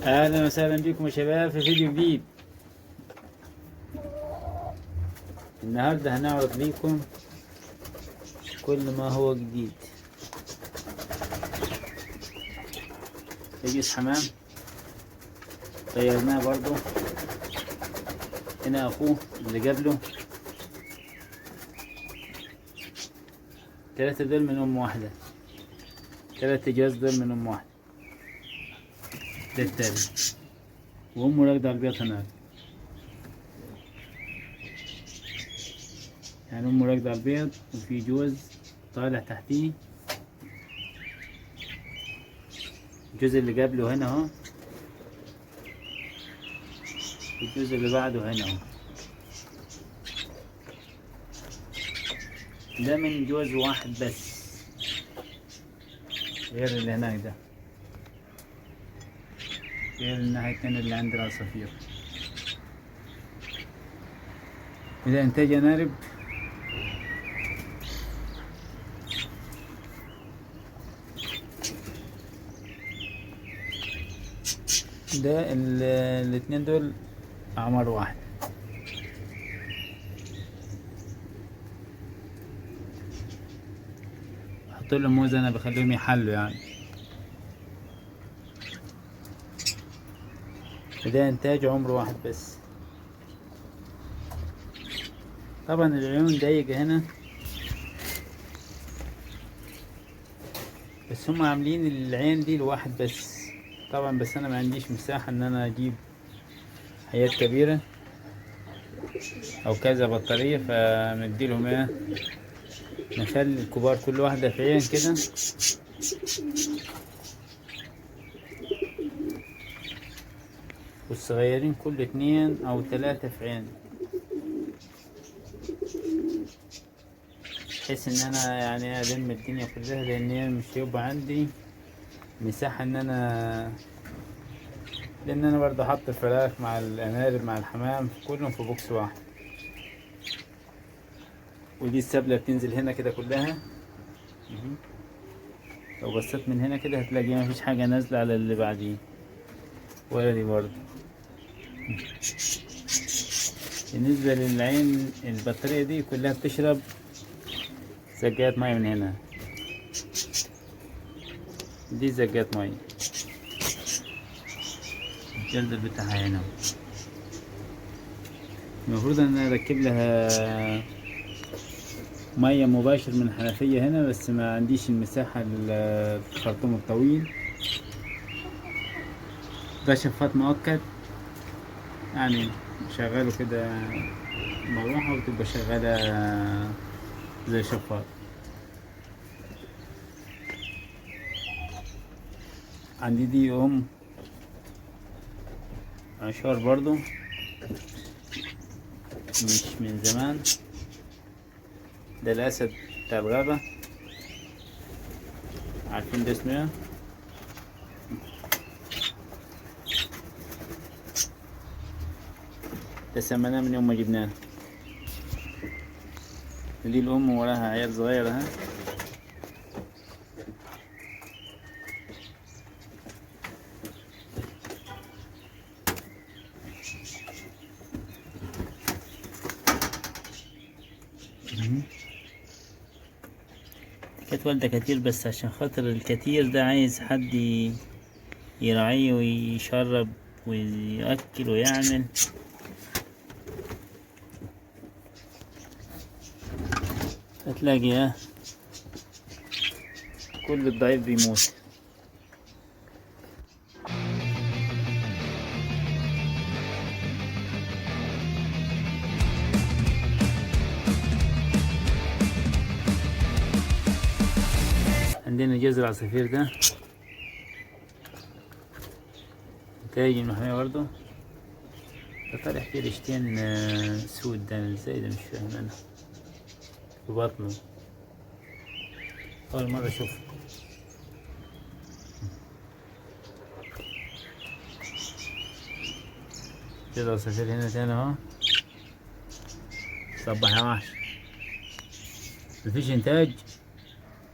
اهلا وسهلا بكم يا شباب في فيديو جديد. النهارده هنعرض لكم كل ما هو جديد. جوز حمام طيرناه برضو، هنا اخوه اللي قبله، 3 دول من ام واحدة، 3 جوز دول من ام واحدة. ده التالت وامه راكدة على البيض هناك، يعني امه راكدة على البيض وفي جوز طالع تحتيه. الجزء اللي قبله هنا اهو، والجزء اللي بعده هنا اهو. ده من جوز واحد بس غير اللي هناك ده، غير الناحية التانية اللي عند العصافير. وده إنتاج أنارب. ده الاتنين دول أعمار واحد. بحط لهم موز أنا، بخليهم يحلوا يعني. وده إنتاج عمر واحد بس. طبعا العيون ضيقة هنا، بس هم عاملين العين دي لواحد بس طبعا. بس انا ما عنديش مساحة ان انا اجيب حيات كبيرة او كذا بطارية، فنديلهم ايه، نخلي الكبار كل واحدة في عين كده. والصغيرين كل 2 او 3 في عين، بحيث ان انا يعني الم الدنيا كلها، لان هي مش هيبقى عندي مساحة ان انا، لان انا برضه حاطط الفراخ مع الانارب مع الحمام كلهم في box واحد. ودي السبلة بتنزل هنا كده كلها. لو بصيت من هنا كده هتلاقي مفيش حاجة نازلة على اللي بعديه ولا دي برضه. بالنسبة للعين البطارية دي كلها بتشرب زجاجات مية من هنا، دي زجاجات مية. الجلد بتاعها هنا. المفروض ان انا اركب لها مية مباشر من الحنفية هنا، بس ما عنديش المساحة الخرطوم الطويل ده. شفاط مؤقت يعني، شغالة كده مروحة وتبقى شغالة زي شفاط. عندي دي ام عشار برضو مش من زمان. ده الاسد بتاع الغابة، عارفين ده اسمه ايه؟ ده سميناه من يوم ما جبناه. دي الام وراها عيال صغيرة. ها كانت والدة كتير، بس عشان خاطر الكتير ده عايز حد يراعيه ويشرب ويأكل ويعمل. هتلاقي كل الضعيف بيموت. عندنا جوز العصافير ده انتاج المحمية برضه. ده طالع فيه ريشتين سود، ده ازاي ده مش فاهم انا، في بطنه أول مرة أشوفه. جوز العصافير هنا تاني اهو. صباح يا وحش، مفيش انتاج،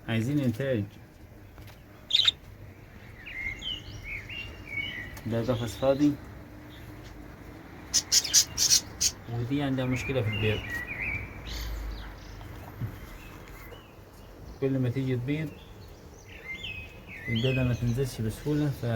عايزين انتاج. ده قفص فاضي، ودي عندها مشكلة في البيض، كل ما تيجي تبيض البيضة ما تنزلش بسهولة، ف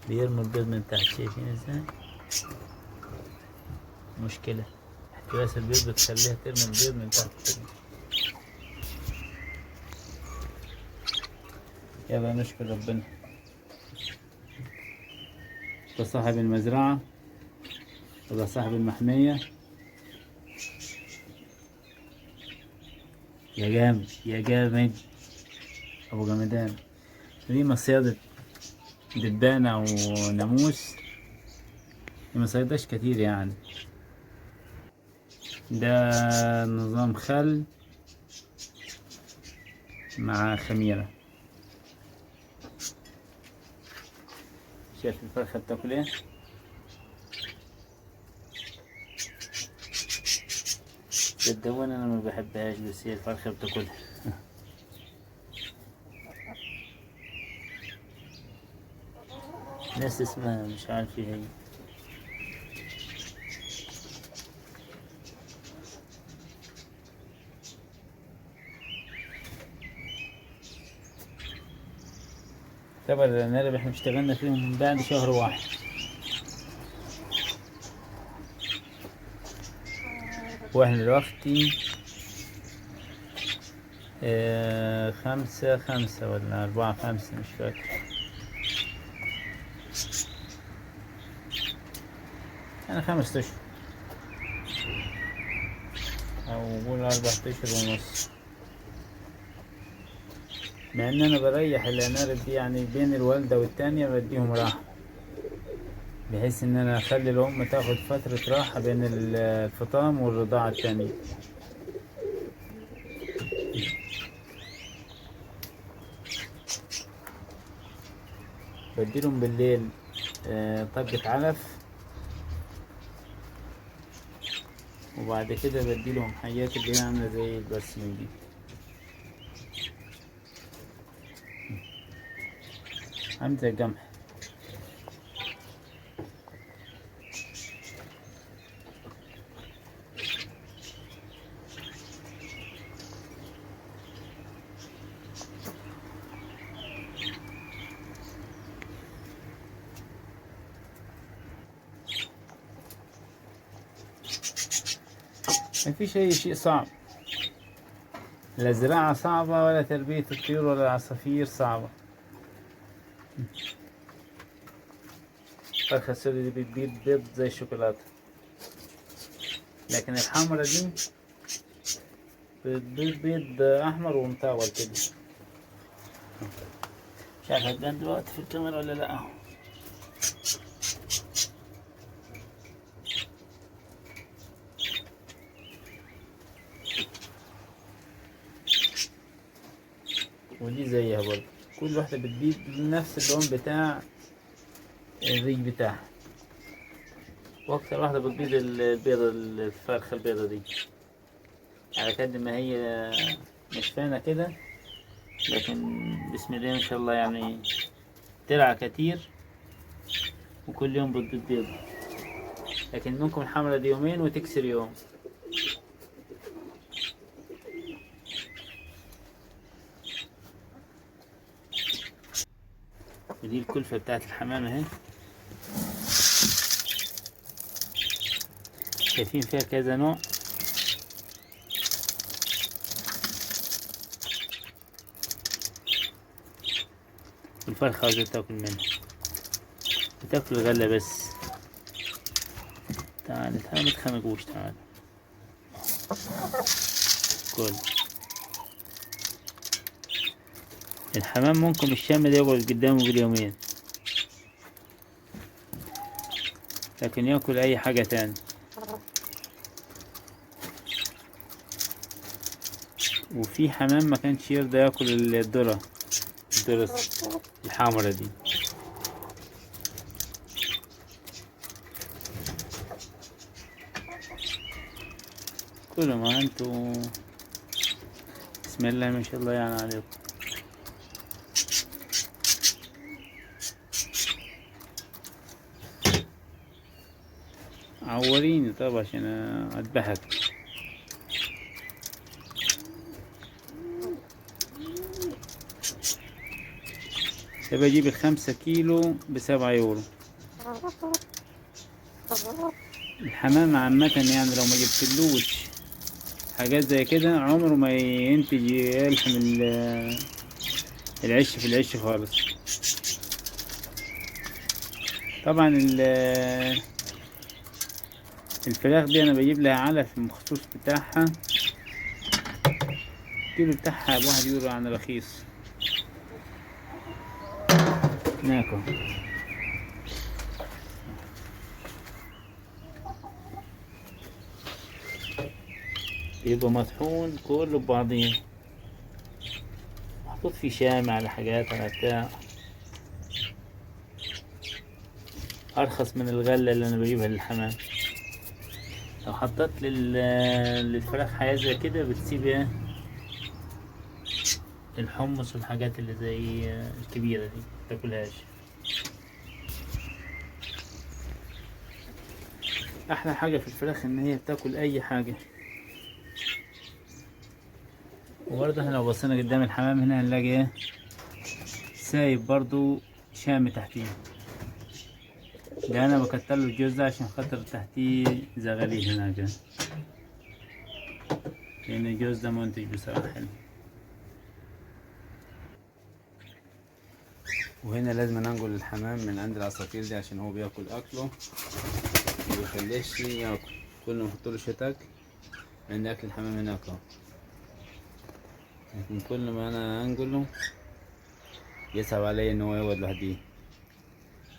بيرموا البيض من تحت. شايفين ازاي؟ مشكلة احتباس البيض بتخليها ترمي البيض من تحت كده. يلا نشكر ربنا. ده صاحب المزرعة وده صاحب المحمية. يا جامد يا جامد أبو جمدان. دي مصيدة دبانة وناموس، دي مصيداش كتير يعني. ده نظام خل مع خميرة. شايف الفرخة بتاكل ايه؟ صدقوني انا ما بحبهاش، بس هي الفرخة بتاكلها. ناس اسمها مش عارف ايه هي. طبعا الأرانب احنا اشتغلنا فيهم من بعد شهر واحد. واحنا دلوقتي 5/5 ولا 4/5 مش فاكر. يعني 5 أشهر أو قول 4.5 أشهر. مع إن أنا بريح الأرانب دي يعني بين الوالدة والتانية بديهم راحة، بحيث إن أنا أخلي الأم تاخد فترة راحة بين الفطام والرضاعة التانية. بديلهم بالليل طاقة علف، وبعد كده بديلهم حاجات اللي هي عاملة زي البرسيم دي. عامل زي القمح. مفيش أي شيء صعب، لا زراعة صعبة ولا تربية الطيور ولا العصافير صعبة. الفرخة السوداء دي بتبيض بيض زي الشوكولاتة، لكن الحمرا دي بتبيض بيض أحمر ومطاول كده. مش عارف هتبان دلوقتي في الكاميرا ولا لأ. ودي زيها برضه، كل واحدة بتبيض نفس اللون بتاع الريق بتاعها. واكتر واحدة بتبيض البيضة الفرخة البيضة دي، على قد ما هي نشفانة كده، لكن بسم الله ما شاء الله يعني ترعى كتير وكل يوم بتبيض بيضة. لكن ممكن الحمرا دي يومين وتكسر يوم. ودي الكلفة بتاعت الحمام اهي، شايفين فيها كذا نوع. الفرخة عاوزة تاكل منها، بتاكل الغلة بس. تعال تعال ما تخنقوش، تعال كل. الحمام ممكن الشام ده يقعد قدامه باليومين، لكن ياكل اي حاجة تاني. وفي حمام ما كانش يرضى ياكل الذرة الحمرا دي. كل ما انتوا بسم الله ما شاء الله يعني عليكم. عوريني طب عشان اذبحك. طب اجيب ال5 كيلو ب7 يورو. الحمام عامة يعني لو ما جبتلوش حاجات زي كده عمره ما ينتج يلحم العش في العش خالص. طبعا الفراخ دي انا بجيب لها علف مخصوص بتاعها، الكيلو بتاعها ب1 يورو يعني رخيص. ناكل. يبقى مطحون كله ببعضيه، محطوط فيه شام على حاجات على بتاع، ارخص من الغلة اللي انا بجيبها للحمام. لو حطيت للفراخ حاجة زي كده بتسيب ايه الحمص والحاجات اللي زي الكبيرة دي متاكلهاش. احلى حاجة في الفراخ ان هي بتاكل اي حاجة. وبرضه احنا لو بصينا قدام الحمام هنا هنلاقي ايه سايب برضه شام تحتيه. ده انا بكتر له الجوز ده عشان خاطر تحتيه زغاليل هناك، لان الجوز ده منتج بصراحة حلو. وهنا لازم ننقل الحمام من عند العصافير دي عشان هو بياكل اكله ما بيخليش ياكل. كل ما نحط له شوية اكل عند اكل الحمام هناك اهو، لكن كل ما انا انقله يصعب علي ان هو يقعد لوحده.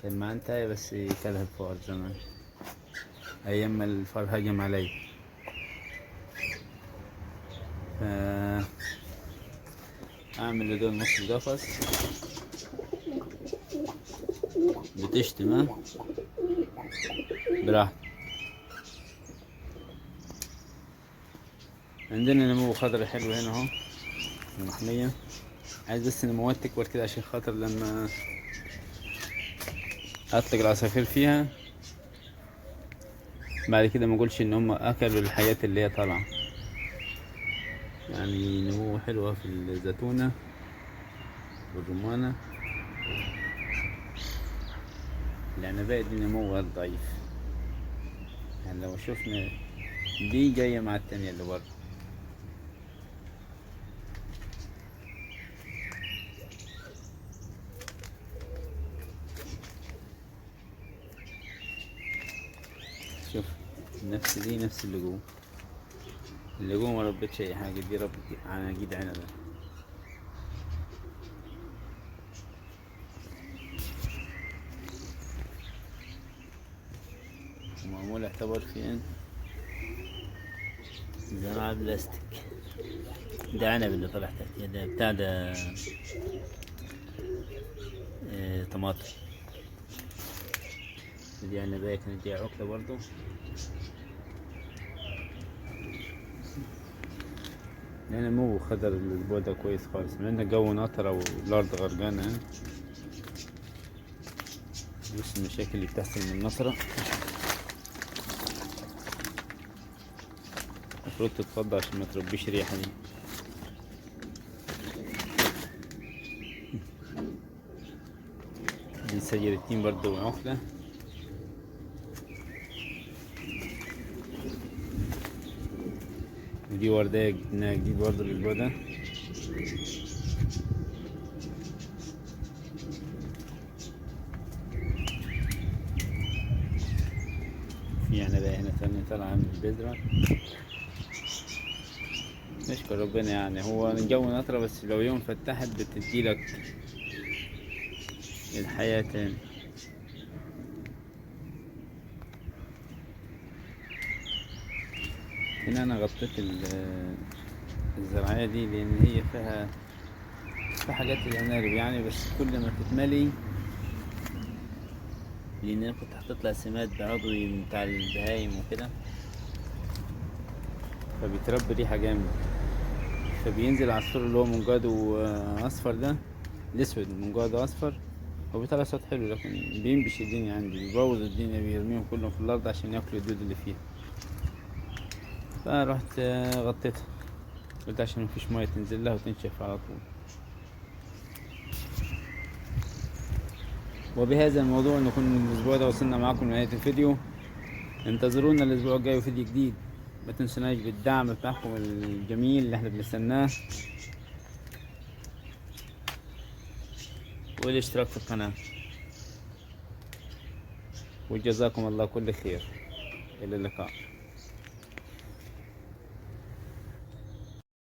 كان معاه انتهى بس كلها الفار زمان ايام ما الفار هجم علي. ف اعمل لدول نص القفص. بتشتم ها براحتك. عندنا نمو خضري حلو هنا اهو المحمية. عايز بس النموات تكبر كده عشان خاطر لما اطلق العصافير فيها بعد كده ما اقولش ان هم اكلوا الحاجات اللي هي طالعة. يعني نمو حلوة في الزيتونة والرمانة. العنباء دي نموها ضعيف، يعني لو شفنا دي جاية مع التانية اللي بره. شوف نفس دي نفس اللي جوه، اللي جوه ما ربتش اي حاجة، دي ربت عناجيد عنبة. ومعمول يعتبر فين زراعة بلاستيك. ده عنب اللي طلع تحت ده بتاع ده طماطم. دي عنباية كانت جاية عقلة برضو. يعني نمو خضر الأسبوع ده كويس خالص، مع إن الجو نطرة والأرض غرقانة يعني. بص المشاكل اللي بتحصل من النطرة، المفروض تتفضى عشان ما تربيش ريحة دي. دي سجلتين برضو عقلة. ودي وردية جبناها جديد برضه الأسبوع ده. في عنبة هنا تانية طالعة من البذرة. نشكر ربنا يعني هو الجو نطرة بس لو يوم فتحت بتديلك الحياة تاني. هنا انا غطيت الزراعية دي لان هي فيها في حاجات العنارب يعني، بس كل ما تتملي لان انا كنت حاطط لها سماد عضوي بتاع البهايم وكده. فبيتربي ريحة جامد، فبينزل على السور اللي هو منقاده اصفر ده، الاسود منقاده اصفر، هو بيطلع صوت حلو، لكن بينبش الدنيا عندي، بيبوظ الدنيا، بيرميهم كلهم في الارض عشان ياكلوا الدود اللي فيها. فرحت غطيتها، قلت عشان مفيش مية تنزل لها وتنشف على طول. وبهذا الموضوع نكون الاسبوع ده وصلنا معاكم لنهاية الفيديو. انتظرونا الاسبوع الجاي فيديو جديد. ما تنسوناش بالدعم بتاعكم الجميل اللي احنا بنستناه، والاشتراك في القناة، وجزاكم الله كل خير. الى اللقاء.